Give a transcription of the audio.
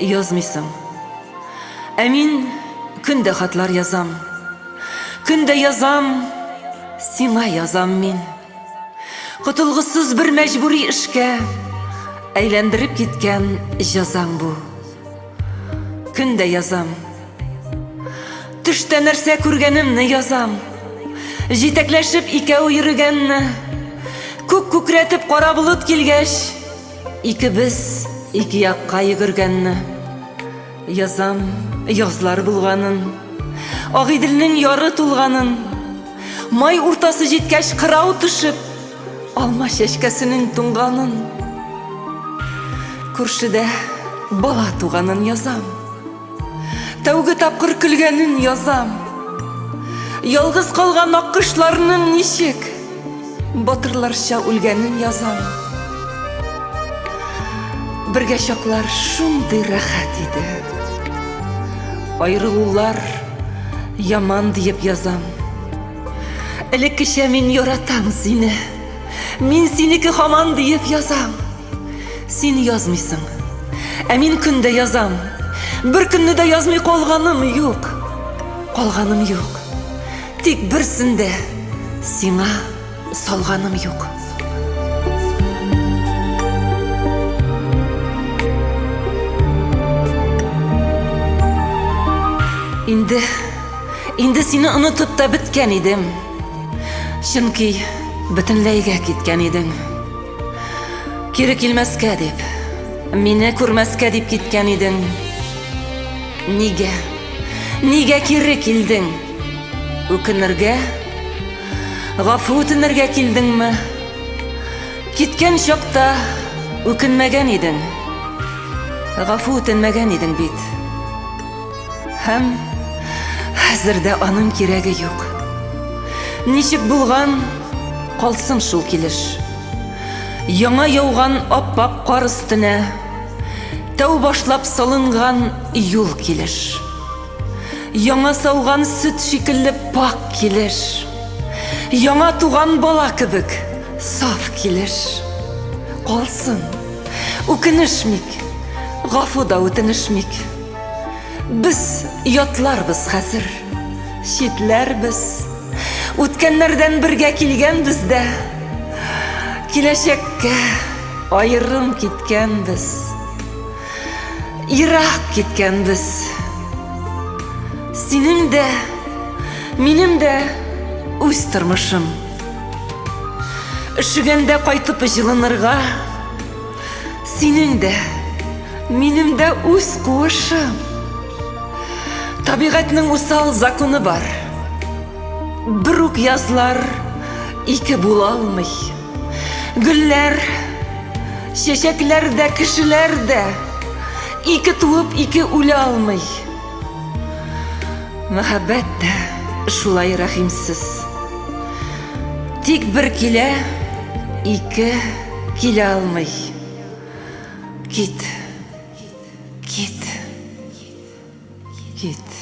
язмыйсың. Ә мин көн дә хатлар язам. Көн дә язам, сиңа язам мин. Котылгысыз бер мәҗбүри эшкә әйләндереп киткән җәзаң бу. Көн дә язам. Төштә нәрсә күргәнемне язам. Җитәкләшеп икәү йөрегәнне. Күк күкрәтеп кара болыт килгәч, икебез ике якка йөгергәнне. Язам язлар булганын. Агыйделнең яры тулганын. Май уртасы җиткәч кырау төшеп, алма чәчкәсенең туңганын. Күршедә бала туганын язам. Тәүге тапкыр көлгәнен язам. Ялгыз калган аккошларның ничек батырларча үлгәнен язам. Бергә чаклар шундый рәхәт иде. Аерылулар яман диеп язам. Элеккечә мин яратам сине. Мин синеке хаман диеп язам. Син язмыйсың. Ә мин көн дә язам. Бер көнне дә язмый калганым юк. Калганым юк. Тик берсен дә сиңа салганым юк. Инде, инде сине онытып та беткән идем. Чөнки бөтенләйгә киткән идең. Кире килмәскә дип, мине күрмәскә дип киткән идең. Нигә? Нигә кире килдең? Үкенергә? Гафу үтенергә килдеңме? Киткән чакта үкенмәгән идең. Гафу үтенмәгән идең бит. Һәм хәзер дә аның кирәге юк. Ничек булган, калсын шул килеш. Яңа яуган ап-ак кар өстенә тәү башлап салынган юл килеш. Яңа сауган сөт шикелле пакь килеш. Яңа туган бала кебек саф килеш. Калсын. Үкенешмик. Гафу да үтенешмик. Без ятларбыз хәзер. Читләрбез. Үткәннәрдән бергә килгәнбез дә. Киләчәккә аерым киткәнбез. Ерак киткәнбез. Синең дә, минем дә үз тормышым. Өшегәндә кайтып җылынырга, синең дә, минем дә үз куышым. Табигатьнең усал законы бар. Бер үк язлар ике була алмый. Гөлләр, чәчәкләр дә, кешеләр дә ике туып, ике үлә алмый. Мәхәббәт тә шулай рәхимсез. Тик бер килә, ике килә алмый. Кит, кит, кит.